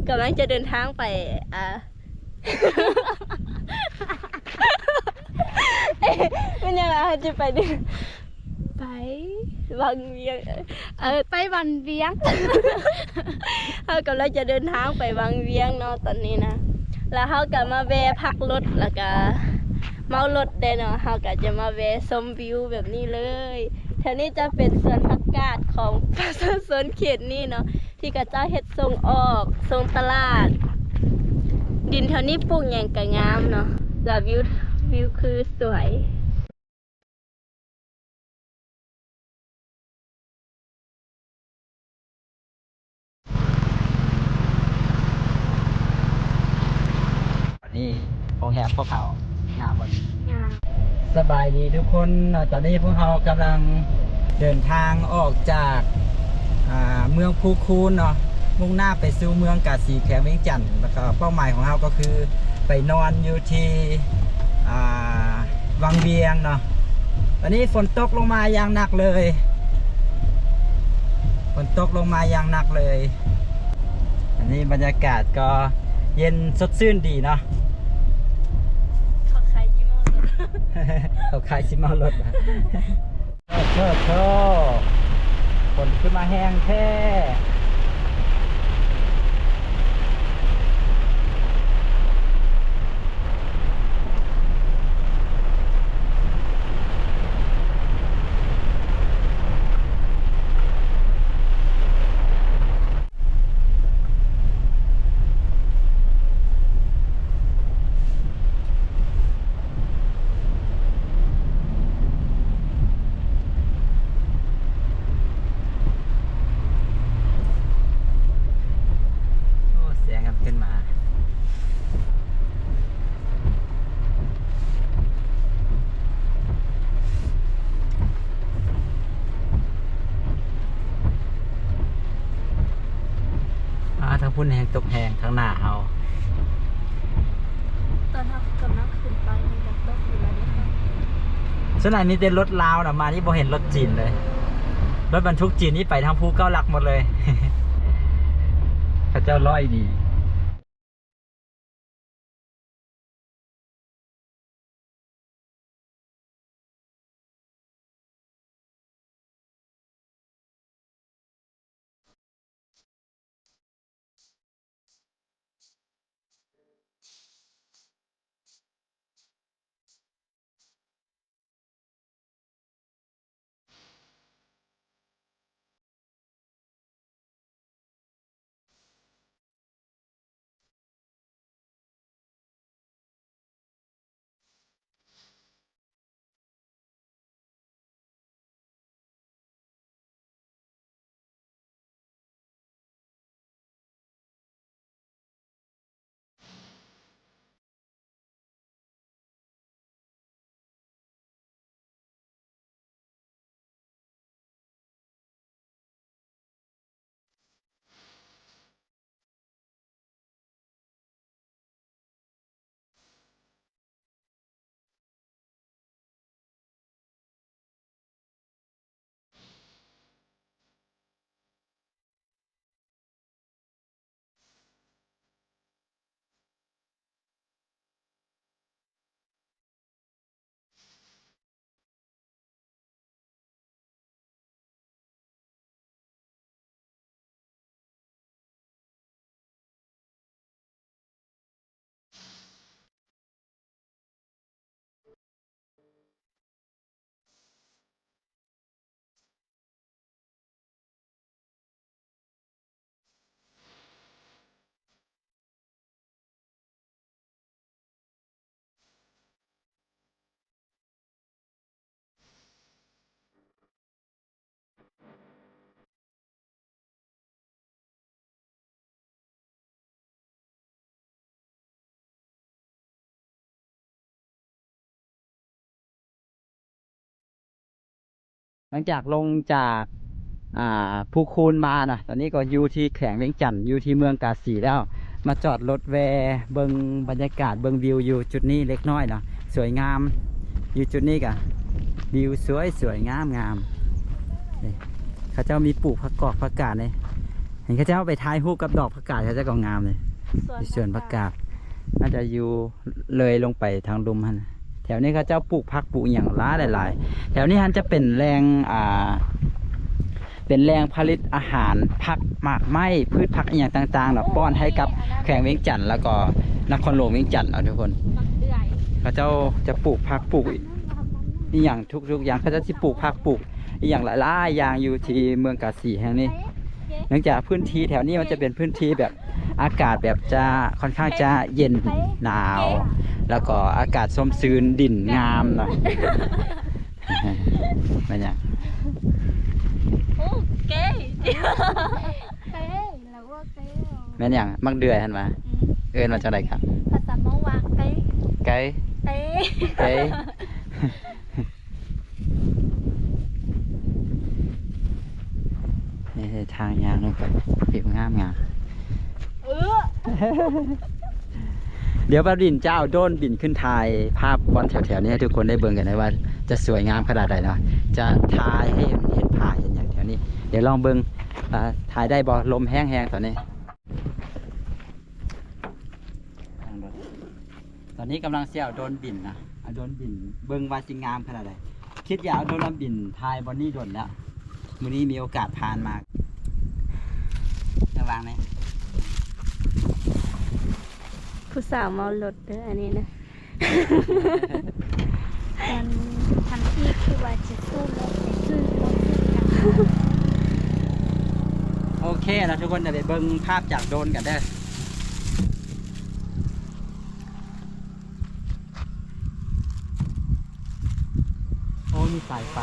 ກຳລັງຈະເດີນທາງໄປ ອ່າ ແມ່ນຫຍັງລະ ເຮົາຈະໄປເດີນ ໄປວັງວຽງ ເອີ ໄປວັງວຽງ ເຮົາກຳລັງຈະເດີນທາງໄປວັງວຽງເນາະຕອນນີ້ນະ ແລ້ວເຮົາກະມາແວ່ພັກລົດ ແລ້ວກະເມົາລົດແດ່ເນາະ ເຮົາກະຈະມາແວ່ຊົມວິວແບບນີ້ເລີຍ. ແຖວນີ້ຈະເປັນສວນຜັກກາດຂອງປະຊາຊົນເຂດນີ້ເນາະ ທີ່ເຂົາເຈົ້າເຮັດສົ່ງອອກ ສົ່ງຕະຫຼາດ. ດິນແຖວນີ້ປູກຫຍັງກະງາມເນາະ ແລ້ວວິວ ວິວຄືສວຍ. ນີ້ໂຮງແຮມພວກເຮົາ ງາມບໍ່? ງາມ. ສະບາຍດີທຸກຄົນເນາະ ຕອນນີ້ພວກເຮົາກຳລັງເດີນທາງອອກຈາກ ອ່າ ເມືອງພູຄູນເນາະ ມຸ່ງໜ້າໄປສູ່ເມືອງກາສີ ແຂວງວຽງຈັນ ແລ້ວກໍເປົ້າໝາຍຂອງເຮົາກໍຄືໄປນອນຢູ່ທີ່ ອ່າ ວັງວຽງເນາະ. ຕອນນີ້ຝົນຕົກລົງມາຢ່າງໜັກເລີຍ ຝົນຕົກລົງມາຢ່າງໜັກເລີຍ. ອັນນີ້ບັນຍາກາດກໍເຢັນສົດຊື່ນດີເນາະ. ເຂົາຂາຍຊິເມົາລົດ ເຂົາຂາຍຊິເມົາລົດ. ໂທ້ ໂທ້ ໂທ້ ຝົນຂຶ້ນມາແຮງແທ້. ໂອ້ ສຽງກັນຂຶ້ນມາ. ອ່າ ທາງພຸ້ນແຮງຕົກແຮງ ທາງໜ້າເຮົາ. ຕອນເຮົາກຳລັງຂຶ້ນໄປ ມັນກໍຕົກຢູ່ແລ້ວເດ້. ສ່ວນຫຼາຍມີແຕ່ລົດລາວນະ ມານີ້ບໍ່ເຫັນລົດຈີນເລີຍ. ລົດບັນທຸກຈີນນີ້ໄປທາງພູເກົ້າຫຼັກໝົດເລີຍ. ເຂົາເຈົ້າລອຍດີ. ຫຼັງຈາກລົງຈາກ ອ່າ ພູຄູນມານະ ຕອນນີ້ກໍຢູ່ທີ່ແຂວງວຽງຈັນ ຢູ່ທີ່ເມືອງກາສີແລ້ວ ມາຈອດລົດແວ່ເບິ່ງບັນຍາກາດ ເບິ່ງວິວຢູ່ຈຸດນີ້ເລັກນ້ອຍເນາະ ສວຍງາມ. ຢູ່ຈຸດນີ້ກະວິວສວຍໆ ງາມໆ ນີ້ ເຂົາເຈົ້າມີປູກຜັກກອກຜັກກາດນີ້. ນີ້ເຂົາເຈົ້າໄປຖ່າຍຮູບກັບດອກຜັກກາດ ເຂົາເຈົ້າກໍງາມເລີຍ. ສວນ ຢູ່ສວນຜັກກາດ ຜັກກາດ ໜ້າຈະຢູ່ເລີຍລົງໄປທາງລຸ່ມຫັ້ນ. ແຖວນີ້ເຂົາເຈົ້າປູກຜັກປູກອີ່ຫຍັງຫຼາຍໆ. ແຖວນີ້ຫັ້ນຈະເປັນແຫຼ່ງ ອ່າ ເປັນແຫຼ່ງຜະລິດອາຫານ ຜັກ ໝາກໄມ້ ພືດຜັກອີ່ຫຍັງຕ່າງໆເນາະ ປ້ອນໃຫ້ກັບແຂວງວຽງຈັນ ແລ້ວກໍນະຄອນຫຼວງວຽງຈັນເນາະທຸກຄົນ. ໝາກເດືອຍ ເຂົາເຈົ້າຈະປູກຜັກ ປູກອີ່ຫຍັງທຸກໆຢ່າງ. ເຂົາເຈົ້າຊິປູກຜັກ ປູກອີ່ຫຍັງຫຼາຍໆຢ່າງຢູ່ທີ່ເມືອງກາສີແຫ່ງນີ້. ເນື່ອງຈາກພື້ນທີ່ແຖວນີ້ມັນຈະເປັນພື້ນທີ່ແບບ ອາກາດແບບຈະຄ່ອນຂ້າງຈະເຢັນໜາວ ແລ້ວກໍອາກາດຊົມຊື່ນ ດິນງາມເນາະ. ແມ່ນຫຍັງ? ໂອເຄ ເກ ລາວວ່າເກ ແມ່ນຫຍັງ? ໝາກເດືອຍຫັ້ນຫວາ? ອືມ ເອີ້ນວ່າຈັ່ງໃດຄັບ? ພາສາເມົາວ່າເກ ເກ ເກ ເກ. ນີ້ ທາງຍ່າງລົງໄປ ວິວງາມໆ. ເອີ ດຽວບ່າວດິນຈະເອົາໂດຣນບິນຂຶ້ນຖ່າຍພາບບ່ອນແຖວໆນີ້ໃຫ້ທຸກຄົນໄດ້ເບິ່ງກັນເດີ ວ່າຈະສວຍງາມຂະໜາດໃດເນາະ. ຈະຖ່າຍໃຫ້ເຫັນ ເຫັນຜາເຫັນຫຍັງແຖວນີ້. ດຽວລອງເບິ່ງ ອ່າ ຖ່າຍໄດ້ບໍ່? ລົມແຮງໆຕອນນີ້. ຕອນນີ້ກຳລັງຊິເອົາໂດຣນບິນນະ ເອົາໂດຣນບິນເບິ່ງວ່າຊິງາມຂະໜາດໃດ. ຄິດຢາກເອົາໂດຣນບິນຖ່າຍບ່ອນນີ້ດົນແລ້ວ ມື້ນີ້ມີໂອກາດຜ່ານມາ. ລະວັງແນ່ ຜູ້ສາວເມົາລົດເດີ ອັນນີ້ນະ. ຄັນ ຄັນອີກຄືວ່າຈະສູ້ລົດ ຈະຖືລົດຄືກັນ. ໂອເຄລະທຸກຄົນ ດຽວໄປເບິ່ງພາບຈາກໂດຣນກັນເດີ. ໂອ້ ມີສາຍໄຟ.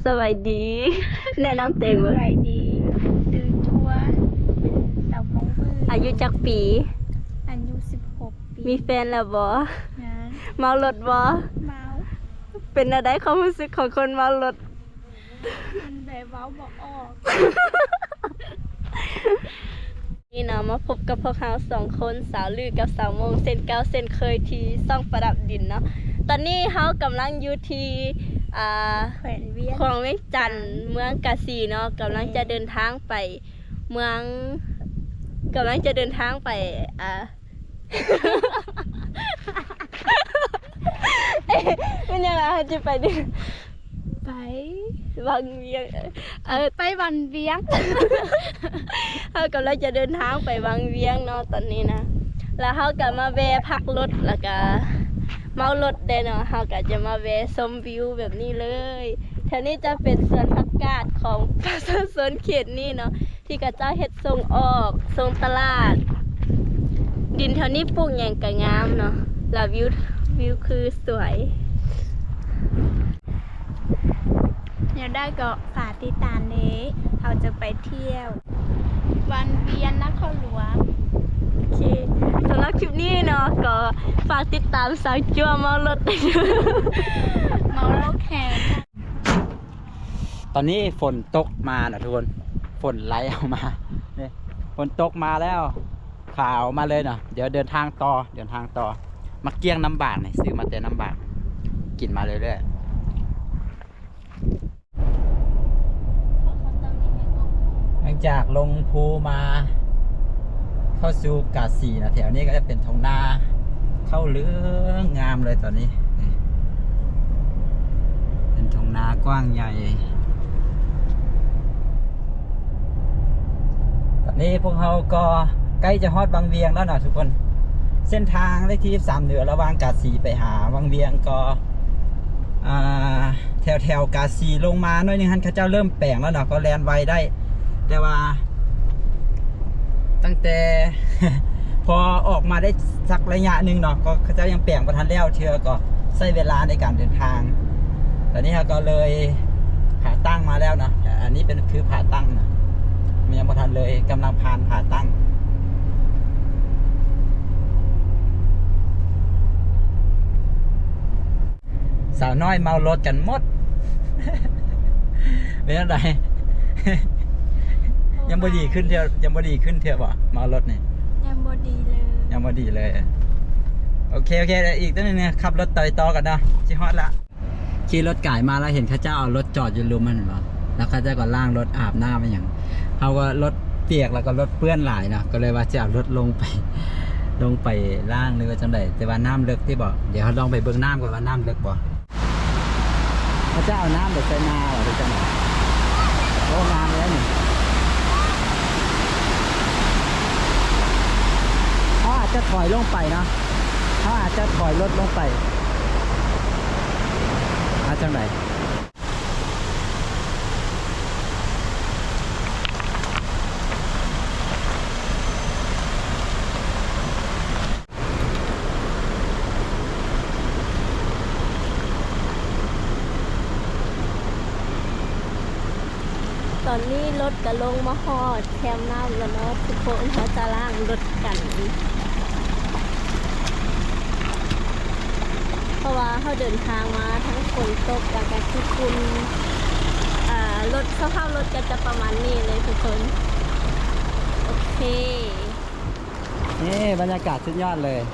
ສະບາຍດີ ແນະນຳຕົວເບິ່ງ. ສະບາຍດີ ຊື່ທົວ ເປັນສາວມົ້ງວື. ອາຍຸຈັກປີ? ອາຍຸສິບຫົກປີ. ມີແຟນແລ້ວບໍ່? ຍັງ. ເມົາລົດບໍ່? ເມົາ. ເປັນແນວໃດຄວາມຮູ້ສຶກຂອງຄົນເມົາລົດ? ມັນແບບເວົ້າບໍ່ອອກ. ນີ້ເນາະ ມາພົບກັບພວກເຮົາສອງຄົນ ສາວລືກັບສາວໂມງ ເຊັ່ນເກົ່າເຊັ່ນເຄີຍທີ່ຊ່ອງປະດັບດິນເນາະ. ຕອນນີ້ເຮົາກຳລັງຢູ່ທີ່ ອ່າ ແຂວງວຽງ ແຂວງວຽງຈັນ ເມືອງກາສີເນາະ ກຳລັງຈະເດີນທາງໄປເມືອງ ກຳລັງຈະເດີນທາງໄປ ອ່າ ເອະ ແມ່ນຫຍັງລະ ເຮົາຈະໄປເດີນ ໄປວັງວຽງ ເອີ ໄປວັນວຽງ ເຮົາກຳລັງຈະເດີນທາງໄປວັງວຽງເນາະຕອນນີ້ນະ ແລ້ວເຮົາກະມາແວ່ພັກລົດ ແລ້ວກະເມົາລົດແດ່ເນາະ ເຮົາກະຈະມາແວ່ຊົມວິວແບບນີ້ເລີຍ. ແຖວນີ້ຈະເປັນສວນຜັກກາດຂອງປະຊາຊົນເຂດນີ້ເນາະ ທີ່ເຂົາເຈົ້າເຮັດສົ່ງອອກ ສົ່ງຕະຫຼາດ. ດິນແຖວນີ້ປູກຫຍັງກະງາມເນາະ ລະວິວ ວິວຄືສວຍ. ແນວໃດກໍຝາກຕິດຕາມເດ້ ເຮົາຈະໄປທ່ຽວວັງວຽງ ນະຄອນຫຼວງ. ໂອເຄ ສຳລັບຄລິບນີ້ເນາະ ກໍຝາກຕິດຕາມສາວຈົວເມົາລົດ ເມົາລົດແຮງ. ຕອນນີ້ຝົນຕົກມານະທຸກຄົນ ຝົນໄຫຼເອົາມາ ນີ້ ຝົນຕົກມາແລ້ວ ຂາວມາເລີຍເນາະ. ດຽວເດີນທາງຕໍ່ ເດີນທາງຕໍ່ ໝາກກ້ຽງນ້ຳບາກນີ້ ຊື້ມາແຕ່ນ້ຳບາກ ກິນມາເລື້ອຍໆ. ຫຼັງຈາກລົງພູມາ ເຂົ້າສູ່ກາສີນະ ແຖວນີ້ກໍຈະເປັນທົ່ງນາ ເຂົ້າເຫຼືອງງາມເລີຍຕອນນີ້ ນີ້ ເປັນທົ່ງນາກວ້າງໃຫຍ່. ຕອນນີ້ພວກເຮົາກໍໃກ້ຈະຮອດວັງວຽງແລ້ວເນາະທຸກຄົນ. ເສັ້ນທາງເລກທີສິບສາມເໜືອ ລະຫວ່າງກາສີໄປຫາວັງວຽງກໍ ອ່າ ແຖວໆກາສີລົງມາໜ້ອຍໜຶ່ງຫັ້ນ ເຂົາເຈົ້າເລີ່ມແປງແລ້ວເນາະ ກໍແລ່ນໄວໄດ້ ແຕ່ວ່າຕັ້ງແຕ່ ພໍອອກມາໄດ້ສັກໄລຍະໜຶ່ງເນາະ ກໍເຂົາເຈົ້າຍັງແປງບໍ່ທັນແລ້ວເທື່ອ ກໍໃຊ້ເວລາໃນການເດີນທາງ. ຕອນນີ້ເຮົາກໍເລີຍຜາຕັ້ງມາແລ້ວເນາະ ອັນນີ້ເປັນຄືຜາຕັ້ງນະ ມັນຍັງບໍ່ທັນເລີຍ ກຳລັງຜ່ານຜາຕັ້ງ. ສາວນ້ອຍເມົາລົດກັນໝົດ ເປັນຈັ່ງໃດ? ຍັງບໍ່ດີຂຶ້ນເທື່ອ ຍັງບໍ່ດີຂຶ້ນເທື່ອບໍ່? ເມົາລົດນີ້ ຍັງບໍ່ດີເລີຍ ຍັງບໍ່ດີເລີຍ. ໂອເຄ ໂອເຄ ອີກຕົວໜຶ່ງ ຂັບລົດໄປຕໍ່ກັນເນາະ ຊິຮອດລະ. ຂີ່ລົດກາຍມາແລ້ວເຫັນເຂົາເຈົ້າເອົາລົດຈອດຢູ່ລຸ່ມຫັ້ນແມ່ນບໍ່? ແລ້ວເຂົາເຈົ້າກໍລ້າງລົດອາບນ້ຳອີ່ຫຍັງ ເຮົາກໍລົດປຽກ ແລ້ວກໍລົດເປື້ອນຫຼາຍເນາະ ກໍເລີຍວ່າຊິເອົາລົດລົງໄປ ລົງໄປລ້າງ ຫຼືວ່າຈັ່ງໃດ? ແຕ່ວ່ານ້ຳເລິກຕິບໍ? ດຽວເຮົາລອງໄປເບິ່ງນ້ຳກ່ອນວ່ານ້ຳເລິກບໍ່. ເຂົາເຈົ້າເອົານ້ຳໄປໃສ່ນາຫວາ ຫຼືຈັ່ງໃດ? ໂອ້ ງາມແລ້ວນີ້ ເຮົາອາດຈະຖອຍລົງໄປເນາະ ເຮົາອາດຈະຖອຍລົດລົງໄປ ເອົາຈັ່ງໃດ? ຕອນນີ້ລົດກະລົງມາຮອດແຄມນ້ຳແລ້ວເນາະທຸກຄົນ ເຮົາຈະລ້າງລົດກັນ ເພາະວ່າເຮົາເດີນທາງມາທັງຝົນຕົກ ແລ້ວກະຂີ້ຝຸ່ນ ອ່າ ລົດ ສະພາບລົດກະຈະປະມານນີ້ເລີຍທຸກຄົນ. ໂອເຄ ນີ້ບັນຍາກາດສຸດຍອດເລີຍ. ໂ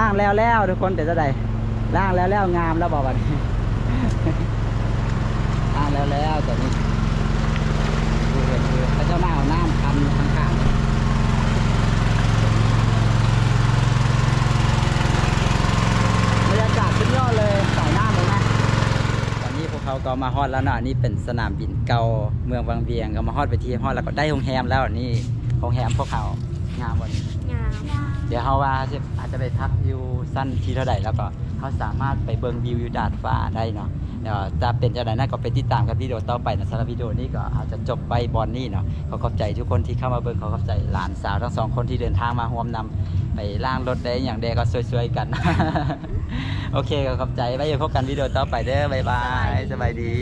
ລ້າງແລ້ວໆ ທຸກຄົນ ເປັນຈັ່ງໃດ? ລ້າງແລ້ວໆ ງາມແລ້ວບໍ່ບັດນີ້? ລ້າງແລ້ວໆ ຕອນນີ້ ເຫັນຢູ່ ເຂົາເຈົ້າມາເອົານ້ຳຄັນຢູ່ຂ້າງໆ ນີ້ ບັນຍາກາດສຸດຍອດເລີຍ ສາຍນ້ຳເລີຍນະ. ຕອນນີ້ພວກເຮົາກໍມາຮອດແລ້ວເນາະ ອັນນີ້ເປັນສະໜາມບິນເກົ່າເມືອງວັງວຽງ ກໍມາຮອດເປັນທີ່ຮຽບຮ້ອຍ ແລ້ວກໍໄດ້ໂຮງແຮມແລ້ວ. ນີ້ໂຮງແຮມພວກເຮົາ ງາມບໍ່ນີ້? ງາມ. ດຽວເຮົາວ່າຊິ ອາດຈະໄປພັກຢູ່ຊັ້ນທີ່ເທົ່າໃດ ແລ້ວກໍເຮົາສາມາດໄປເບິ່ງວິວຢູ່ດາດຟ້າໄດ້ເນາະ. ດຽວຈະເປັນຈັ່ງໃດນັ້ນ ກໍໄປຕິດຕາມກັນວິດີໂອຕໍ່ໄປເນາະ. ສຳລັບວິດີໂອນີ້ກໍເຮົາຈະຈົບໄວ້ບ່ອນນີ້ເນາະ. ຂໍຂອບໃຈທຸກຄົນທີ່ເຂົ້າມາເບິ່ງ ຂໍຂອບໃຈຫຼານສາວທັງສອງຄົນທີ່ເດີນທາງມາຮ່ວມນຳ ໄປລ້າງລົດໄດ້ຫຍັງແດ່ກໍຊ່ວຍໆກັນ. ໂອເຄ ກໍຂອບໃຈ ໄວ້ພົບກັນວິດີໂອຕໍ່ໄປເດີ ບາຍບາຍ ສະບາຍດີ.